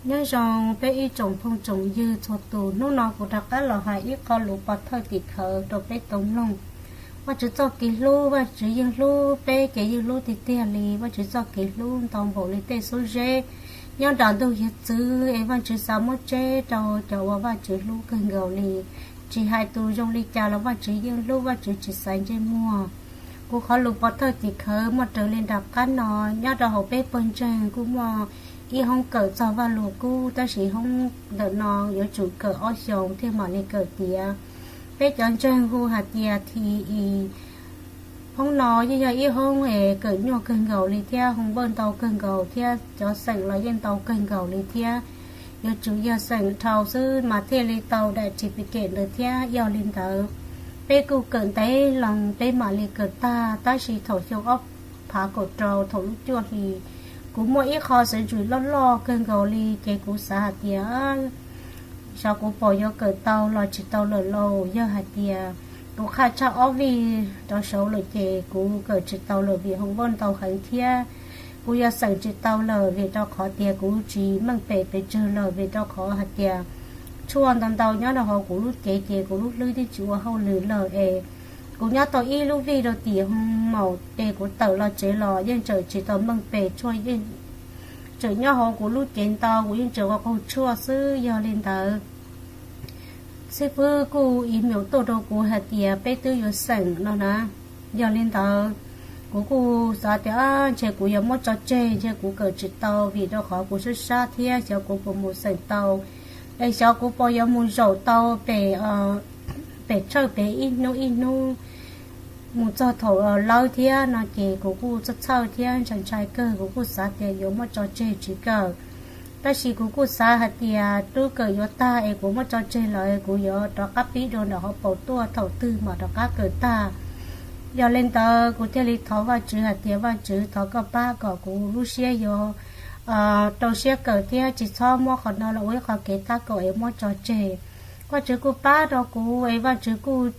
Nyob zoo peb ib tsoom phooj tsoom ywg txhua tus, hnub no kuv rov qab los hais ib qho lus pov thawj tim khawv rau peb tau mloog. Vajtswv txoj kev hlub, Vajtswv yeej hlub peb ces yeej hlub tiag tiag li. Vajtswv txoj kev hlub ntau npaum li tej xub zeb nyob nram ntug hiav txwv, es Vajtswv xav muab tseb rau cov uas Vajtswv hlub kawg nkaus li. Tsis hais tus zoo li cas los Vajtswv yeej hlub, Vajtswv tsis xaiv ntsej muag. Kuv qhov lus pov thawj tim khawv muaj raws li nram qab no. Nyob rau hauv peb pawg ntseeg kuj muaj ib hoob kawm txog Vajluskub, tab sis hoob ntawm no yuav tsum kawm ob xyoos thiaj mam li kawm tiav. Peb cov ntseeg hu hais tias thi i. Hoob no yeej yog ib hoob es kawm nyuaj kawg nkaus li thiab, hoo npawj ntau kawg nkaus thiab, cov xeem los yeej ntau kawg nkaus li thiab. Yuav tsum yog xeem dhau xwb mas thiaj li tau daim certificate ntawd thiab. Yog li ntawd, peb kuj kawm ntev loo peb mam li kawm tag, tab sis thaum xyoo ob phav kaum rau thaum lub cuaj hli, kuv muaj ib qho xeem ntsuim loj loj kawg nkaus li, ces kuv xav hais tias xyov kuv puas yuav kawm tau los tsis tau lawm lauj. Yog hais tias kuv qhaj tshaj ob vij rov saud lawm ces kuv kawm tsis tau lawm vim hoo npawj ntau heev thiab. Kuv yuav xeem tsis tau lawm vim rau qhov tias kuv tsis meej pem pes tsawg lawm, vim rau qhov hais tias tshuaj ntau ntau nyob rau hauv kuv lub cev ces kuv lub hlwb twb tsis ua hauj lwm lawm es kuv nyob tau ib lub vij rau tim hoo maum ces kuv tawm los tsev los yeej tseem tsis tau meej pem, tshuaj yeej tseem nyob hauv kuv lub cev ntau, kuv yeej tseem ua qaug tshuaj xwb. Yog li ntawd, xib fwb kuj email tuaj rau kuv hais tias peb twb yuav xeem no na. Yog li ntawd, kuv kuj xav tias ntshe kuv yuav muab tso tseg, ntshe kuv kawm tsis tau vim rau qhov kuv sab sab thiab, xyov kuv puas mus xeem tau, es xyov kuv puas yuav mus zaum tau pem, pem tshawj pem ib hnub ib hnub mus txog thaum lawb thiab no ces kuv kuj txhawj txhawj thiab ntshai ntshai kawg, kuv kuj xav tias yuav muab tso tseg tsis kawm. Tab sis kuv kuj xav hais tias twb kawm yuav tag es kuv muab tso tseg lawm, kuv yuav rov qab pib dua nram hauv paus tuaj, thaum twg mam rov qab kawm tag. Yog li ntawd kuv thiaj li thov Vajtswv hais tias Vajtswv, thov koj pab kom kuv lub siab yuav rau siab kawm thiab tsis txhob muab qhov no los ua ib qho kev tab kaum es muab tso tseg. Vajtswv kuj pab rau kuv es Vajtswv kuj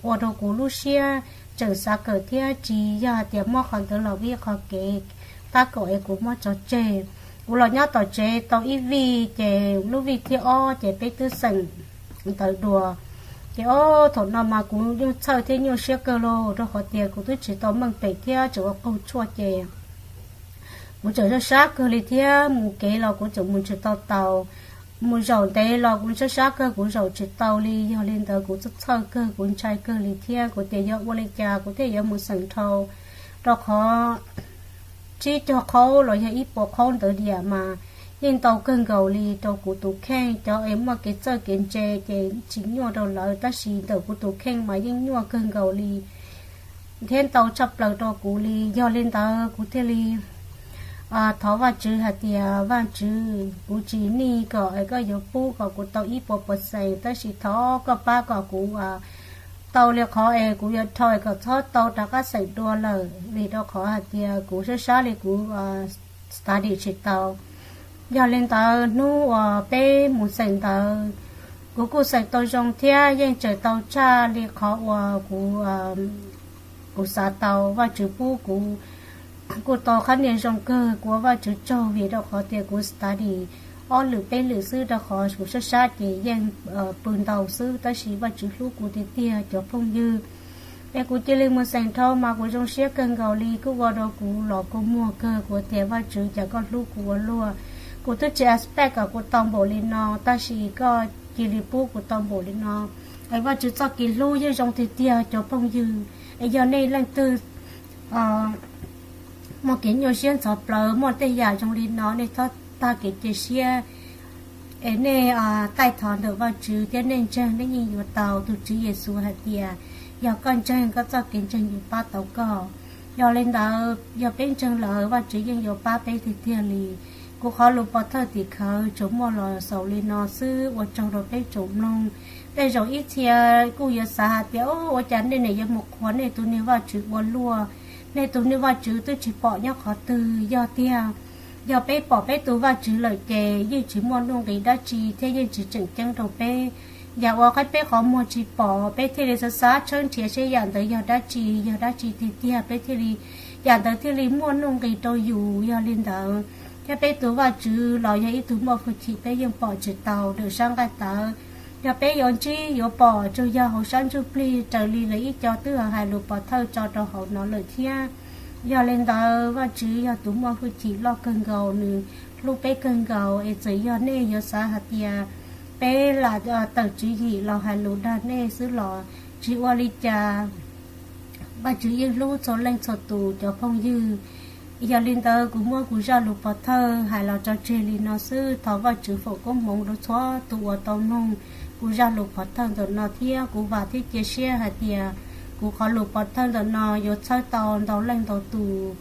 ua rau kuv lub siab tseem xav kawm thiab tsis yog hais tias muab qhov ntawd los ua ib qho kev tab kaum es kuv muab tso tseg. Kuv los nyob tom tsev tau ib vij ces lub vij thib ob ces peb twb xeem ntawv dua. Ces ob thaum no mas kuv nyuaj txhawj thiab nyuaj siab kawg lauj, rau qhov tias kuv twb tsis tau meej pem thiab tseem ua qaug tshuaj ces kuv tseem sab sab kawg li thiab, mus kev los kuv tseem mus tsis tau taus, mus zaum ntev los kuv sab sab kawg kuv zaum tsis tau li. Yog li ntawd kuv txhawj txhawj kawg, kuv ntshai kawg li thiab, kuv tias yog ua li cas kuv thiaj yuav mus xeem dhau, rau qhov tsib caug qhaub los yog ib puas qhaub ntawd diam mas yeej ntau kawg nkaus li rau kuv tus kheej. Cov es muaj kev txawj kev ntse ces tsis nyuaj rau lawv, tab sis ntawm kuv tus kheej mas yeej nyuaj kawg nkaus li thiab ntau tshaj plaws rau kuv li. Yog li ntawd kuv thiaj li thov Vajtswv hais tias Vajtswv, kuv tsis nij kom es koj yuav pub kom kuv tau ib puas percent, tab sis thov koj pab kom kuv tau li qhov es kuv yuav dhau es kom txhob tau rov qab xeem dua lawm, vim rau qhov hais tias kuv sab sab li kuv study tsis tau. Yog li ntawd hnub uas peb mus xeem ntawd, kuv kuj xeem tau zoo thiab yeej tseem tau tshaj li qhov uas kuv kuv xav tau. Vajtswv pub kuv kuj tau qhab nias zoo kawg, kuv ua Vajtswv tsaug vim rau qhov tias kuv study ob lwm peb lwm xwb, rau qhov kuv sab sab ces yeej pw ntau xwb, tab sis Vajtswv hlub kuv tiag tiag cov phooj ywg. Es kuv cia li mus xeem dhau mas kuv zoo siab kawg nkaus li, kuj ua rau kuv los kua muag kawg, kuv tias Vajtswv cas koj hlub kuv ua luaj. Kuv twb tsis expect kom kuv tau npaum li no, tab sis koj cia li pub kuv tau npaum li no. Es Vajtswv txoj kev hlub yeej zoo tiag tiag cov phooj ywg. Es yog nej leej twg muaj kev nyuaj siab ntxhov plawv, muaj tej yam zoo li no, nej txhob tag kev cia siab. Es nej taij thov ntawm Vajtswv thiab nej ntseeg, nej yeej yuav tau. Tus Tswv Yexus hais tias yog koj ntseeg, koj txoj kev ntseeg yuav pab tau koj. Yog li ntawd yog peb ntseeg lawm Vajtswv yeej yuav pab peb tiag tiag li. Kuv qhov lus pov thawj tim khawv tsuas muaj los xaus li no xwb, ua tsaug rau peb tsoom mloog. Tej zaum ib txhia kuj yuav xav hais tias ua cas nej nim yuav mus qhuas nej tus niag Vajtswv ua luaj, nej tus niag Vajtswv twb tsis pom nyob qhov twg. Yog tiag, yog peb pom peb tus Vajtswv lawm ces yeej tsis muaj nuj nqis dab tsi thiab yeej tsis tseem ceeb rau peb. Yam uas qaib peb qhov muag tsis pom peb thiaj li xav xav tshawb nrhiav seb yam ntawd yog dab tsi, yog dab tsi tiag tiag peb thiaj li, yam ntawd thiaj li muaj nuj nqis rau yus. Yog li ntawd Thiab peb tus Vajtswv los yog ib tug muaj hwj chim peb yeej pom tsis tau nws sab nqaij tawv. Yog peb yuav ntsib yuav pom tsuas yog hauv sab ntsuj plig raws li lawv ib co twb hais lus pov thawj tso rau hauv no lawm thiab. Yog li ntawd Vajtswv yog tus muaj hwj chim loj kawg nkaus, nws hlub peb kawg nkaus es txawm yog nej yuav xav hais tias peb lam tawm tswv yim los hais lus dag nej xwb los tsis ua li cas. Vajtswv yeej hlub txhua leej txhua tus cov phooj ywg. Yog li ntawd kuv muab kuv zaj lus pov thawj hais los tso tseg li no xwb. Thov Vajtswv foom koob hmoov rau txhua tus uas tau mloog kuv zaj lus pov thawj ntawm no thiab kuv vam thiab cia siab hais tias kuv qhov lus pov thawj ntawm no yuav txhawb tau ntau leej ntau tus